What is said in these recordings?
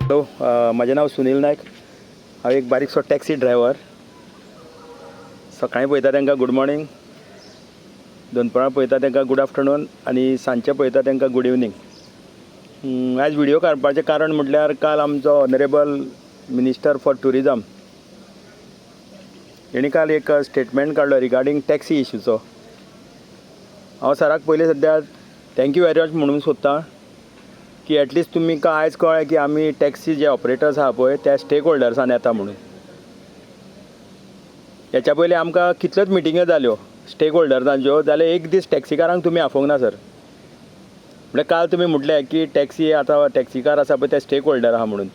Hello, म्हजें नांव सुनील नायक. हांव एक बारीकसो टॅक्सी ड्रायव्हर. सकाळीं पळयता तांकां गूड मॉर्निंग, दनपरां पळयता तांकां गूड आफ्टरनून आनी सांजचें पळयता तांकां गूड इवनींग. आयज व्हिडियो काडपाचें कारण म्हटल्यार काल आमचो ऑनरेबल मिनिस्टर फॉर ट्युरिजम हेणी काल एक स्टेटमेंट काडलो रिगार्डींग टॅक्सी इशूचो. हांव सराक पयलीं सद्या thank you very much म्हणूंक सोदतां की एटलिस्ट तुमकां आयज कळ्ळें की आमी टॅक्सी जे ऑपरेटर्स आहा पळय त्या स्टेक होल्डर्सान येता म्हणून. हेच्या पयलीं आमकां कितल्योच मिटिंग्यो जाल्यो स्टेक होल्डर्सांच्यो, जाल्यार एक दीस टॅक्सीकारांक तुमी आफोवंक ना सर. म्हळ्यार काल तुमी म्हटलें की टॅक्सी आतां टॅक्सीकार आसा पळय ते स्टेक होल्डर आहा म्हणून.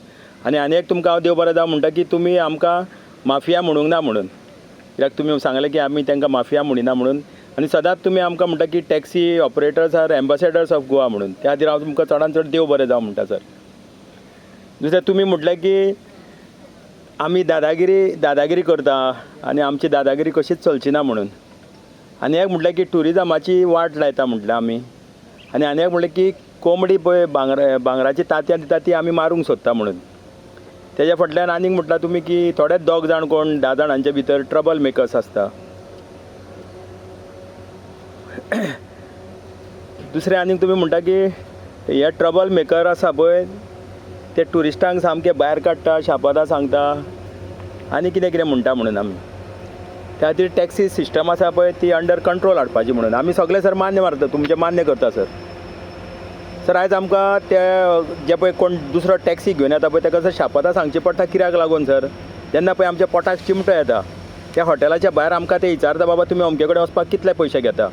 आनी आनी एक तुमकां हांव देव बरें जावं म्हणटा की तुमी आमकां माफिया म्हणूंक ना म्हणून, कित्याक तुमी सांगलें की आमी तांकां माफिया म्हणिना म्हणून. आनी सदांच तुमी आमकां म्हणटा की taxi operators are ambassadors of Goa म्हणून. त्या खातीर हांव तुमकां चडान चड देव बरें जावं म्हणटा सर. दुसरें तुमी म्हटलें की आमी दादागिरी करता आनी आमची दादागिरी कशीच चलची ना म्हणून. आनी एक म्हटलें की ट्युरिजमाची वाट लायता म्हटलें आमी. आनी आनी एक म्हटलें की कोंबडी पळय भांगराची तांतयां दिता ती आमी मारूंक सोदता म्हणून. तेज्या फाटल्यान आनीक म्हटलां तुमी की थोडेच दोग जाण कोण 10 जाणांचे भितर ट्रबल मेकर्स आसता. दुसरें आनीक तुमी म्हणटा की हे ट्रबल मेकर आसा पळय ते ट्युरिस्टांक सामके भायर काडटा, शापोतां सांगता आनी कितें कितें म्हणटा म्हणून आमी. त्या खातीर टॅक्सी सिस्टम आसा पळय ती अंडर कंट्रोल हाडपाची म्हणून आमी सगळे सर मान्य मारता, तुमचें मान्य करता सर. सर आयज आमकां ते जे पळय कोण दुसरो टॅक्सी घेवन येता पळय ताका सर शापोतां सांगची पडटा. कित्याक लागून सर, जेन्ना पळय आमच्या पोटाक चिमटो येता त्या हॉटेलाच्या भायर आमकां ते विचारता, बाबा तुमी अमके कडेन वचपाक कितले पयशे घेता,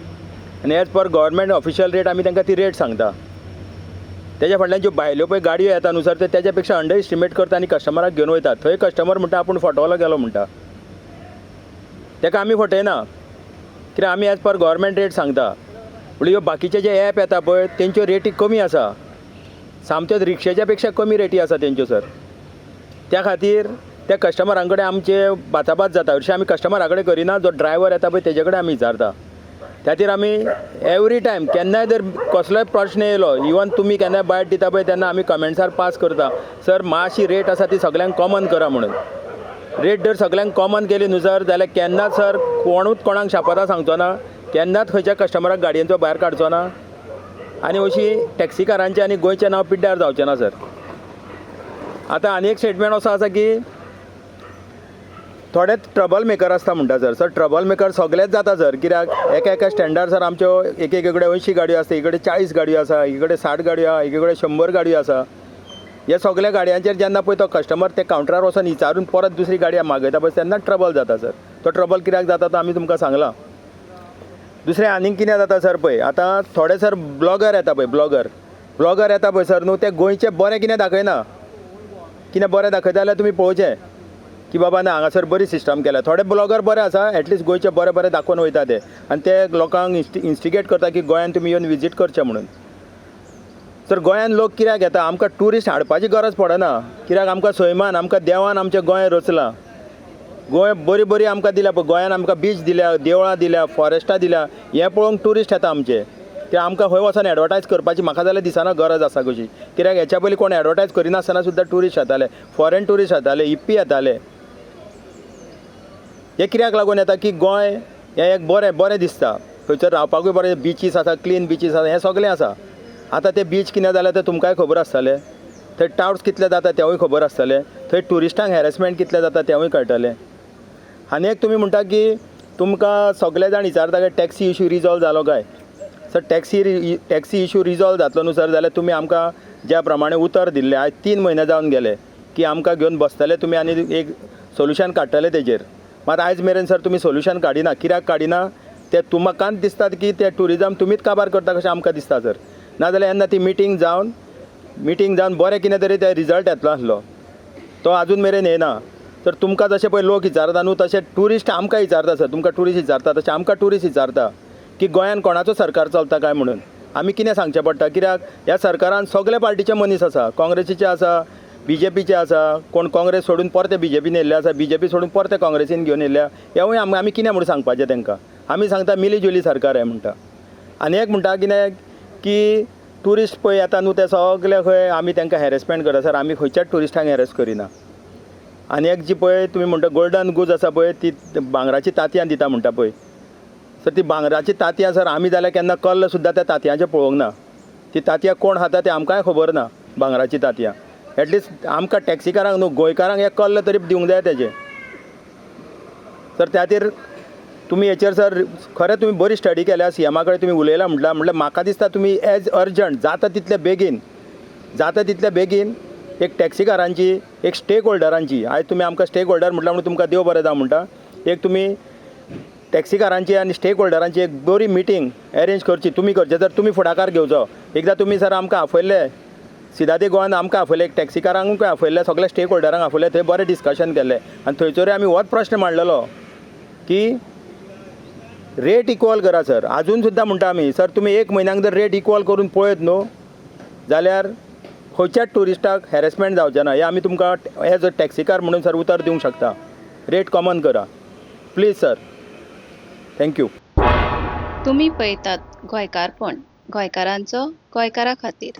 आनी as per government official rate आमी तांकां ती रेट सांगता. तेज्या फाटल्यान ज्यो भायल्यो पळय गाडयो येता न्हू सर, ते तेज्या पेक्षा अंडर एस्टिमेट करता आनी कस्टमराक घेवन वयता. थंय कस्टमर म्हणटा आपूण फटवलो गेलो म्हणटा, ताका आमी फटयना कित्याक आमी एज पर गव्हर्मेंट रेट सांगता. म्हणल्यार ह्यो बाकीचे जे एप येता पळय तेंच्यो रेटी कमी आसा, सामक्योच रिक्षेच्या पेक्षा कमी रेटी आसा तेंच्यो सर. त्या खातीर त्या कस्टमरां कडेन आमचे बाचाबाच जाता. हरशीं आमी कस्टमरा कडेन करिना, जो ड्रायव्हर येता पळय तेजे कडेन आमी विचारता. त्या खातीर आमी एवरी टायम केन्नाय जर कसलोय प्रश्न येयलो, इवन तुमी केन्नाय बायट दिता पळय तेन्ना आमी कमेंट्सार पास करता, सर मातशी रेट आसा ती सगल्यांक कॉमन करा म्हणून. रेट जर सगल्यांक कॉमन केली न्हू सर जाल्यार केन्नाच सर कोणूच कोणाक शापोतां सांगचो ना, केन्नाच खंयच्या कस्टमराक गाडयेंचो भायर काडचो ना आनी अशी टॅक्सीकारांचें आनी गोंयचें नांव पिड्ड्यार जावचें ना सर. आतां आनी एक स्टेटमेंट असो आसा की थोडे ट्रबल मेकर आसता म्हणटा सर. सर ट्रबल मेकर सगळेच जाता सर, कित्याक एका एका स्टँडार सर आमच्यो एक एक कडेन 80 गाडयो आसता, एक कडेन 40 गाडयो आसा, एक कडेन 60 गाडयो आसा, एक कडेन 100 गाडयो आसा. ह्या सगल्या गाडयांचेर जेन्ना पळय तो कस्टमर ते कावंटरार वचोन विचारून परत दुसरी गाडी मागयता पळय तेन्ना ट्रबल जाता सर. तो ट्रबल कित्याक जाता तो आमी तुमकां सांगलां. दुसरें आनीक कितें जाता सर पळय, आतां थोडे सर ब्लॉगर येता पळय, ब्लॉगर येता पळय सर न्हू, ते गोंयचें बरें कितें दाखयना. कितें बरें दाखयता जाल्यार तुमी पळोवचें की बाबा ना हांगासर बरी सिस्टम केल्या. थोडे ब्लॉगर बरे आसा, एटलिस्ट गोंयचे बरें बरें दाखोवन वयता ते, आनी ते लोकांक इन्स्टिगेट करता की गोंयान तुमी येवन विजीट करचें म्हणून. सर गोंयान लोक कित्याक येता, आमकां ट्युरिस्ट हाडपाची गरज पडना, कित्याक आमकां सैमान आमकां देवान आमचें गोंय रचलां. गोंय बरी बरी आमकां दिल्या पळय, गोंयान आमकां बीच दिल्या, देवळां दिल्या, फॉरेस्टां दिल्या, हें पळोवंक ट्युरिस्ट येता आमचे. ते आमकां खंय वचोन एडवर्टायज करपाची म्हाका जाल्यार दिसना गरज आसा कशी, कित्याक हेच्या पयलीं कोण एडवर्टायज करिनासतना सुद्दां ट्युरिस्ट येताले, फॉरेन ट्युरिस्ट येताले, इप्पी येताले. हे कित्याक लागून येता की गोंय हें एक बरें बरें दिसता, थंयसर रावपाकूय बरें, बिचीस आसा, क्लीन बिचीस आसा, हें सगळें आसा. आतां ते बीच कितें जालें तें तुमकांय खबर आसतलें, थंय टावट्स कितले जाता तेवूय खबर आसतलें, थंय ट्युरिस्टांक हॅरेसमेंट कितलें जाता तेवूय कळटलें. आनी एक तुमी म्हणटा की तुमकां सगळे जाण विचारता की टॅक्सी इशू रिजॉल्व जालो काय. सर टॅक्सी इशू रिजॉल्व जातलो न्हू सर, जाल्यार तुमी आमकां ज्या प्रमाणे उतर दिल्लें, आयज 3 म्हयने जावन गेले की आमकां घेवन बसतले तुमी आनी एक सोल्युशन काडटले तेजेर. मात आयज मेरेन सर तुमी सोल्युशन काडिना. कित्याक काडिना ते तुमकांच दिसतात की ते ट्युरिजम तुमीच काबार करता कशें आमकां दिसता सर. नाजाल्यार येन्ना ती मिटींग जावन बरें कितें तरी ते रिजल्ट येतलो आसलो, तो आजून मेरेन येना. तर तुमकां जशें पळय लोक विचारता न्हू तशें ट्युरिस्ट आमकां विचारता सर. तुमकां ट्युरिस्ट विचारता तशें आमकां ट्युरिस्ट विचारता की गोंयान कोणाचो सरकार चलता काय म्हणून. आमी कितें सांगचें पडटा, कित्याक ह्या सरकारान सगळे पार्टीचे मनीस आसा, काँग्रेसीचे आसा, बीजेपीचे आसा, कोण काँग्रेस सोडून परते बीजेपीन येयल्ले आसा, बीजेपी सोडून परते काँग्रेसीन घेवन येयल्ले. हेवूय आमी कितें म्हणून सांगपाचें तांकां. आमी सांगता मिली जुली सरकार हें म्हणटा. आनी एक म्हणटा कितें की ट्युरिस्ट पळय येता न्हू ते सगले खंय आमी तांकां हॅरेसमेंट करता. सर, आमी खंयच्याच ट्युरिस्टांक हॅरेस करिना. आनी एक जी पळय तुमी म्हणटा गोल्डन गूज आसा पळय, ती भांगराची तांतयां दिता म्हणटा पळय सर, ती भांगराची तांतयां सर आमी जाल्यार केन्ना कल्ल सुद्दां त्या तांतयांचें पळोवंक ना. ती तांतयां कोण खाता तें आमकांय खबर ना. भांगराची तांतयां एटलिस्ट आमकां टॅक्सीकारांक न्हू, गोंयकारांक एक कल्ल तरी दिवंक जाय तेजें सर. त्या खातीर तुमी हेचेर सर खरें तुमी बरी स्टडी केल्या, सीएमा कडेन तुमी उलयला म्हटल्यार, म्हटल्यार म्हाका दिसता तुमी एज अर्जंट जाता तितले बेगीन, जाता तितले बेगीन एक टॅक्सीकारांची, एक स्टेक होल्डरांची, आयज तुमी आमकां स्टेक होल्डर म्हटल्यार म्हणून तुमकां देव बरें जावं म्हणटा, एक तुमी टॅक्सीकारांची आनी स्टेक होल्डरांची एक बरी मिटींग एरेंज करची, तुमी करचे जर तुमी फुडाकार घेवचो. एकदां तुमी सर आमकां आपयल्ले, सिदादे गोवान आमकां आपयले, एक टॅक्सीकारांकूय आपयल्ले, सगळे स्टेक होल्डरांक आपयले, थंय बरें डिस्कशन केल्लें आनी थंयसरूय आमी होच प्रश्न मांडलेलो की रेट इक्वल करा सर. आजून सुद्दां म्हणटा आमी सर, तुमी एक म्हयन्याक जर रेट इक्वल करून पळयत न्हू जाल्यार खंयच्याच ट्युरिस्टाक हॅरेसमेंट जावचें ना. हें आमी तुमकां एज अ टॅक्सीकार म्हणून सर उतर दिवंक शकता. रेट कॉमन करा प्लीज सर. Thank you. तुमी पळयतात गोंयकारपण, गोंयकारांचो गोंयकारा खातीर.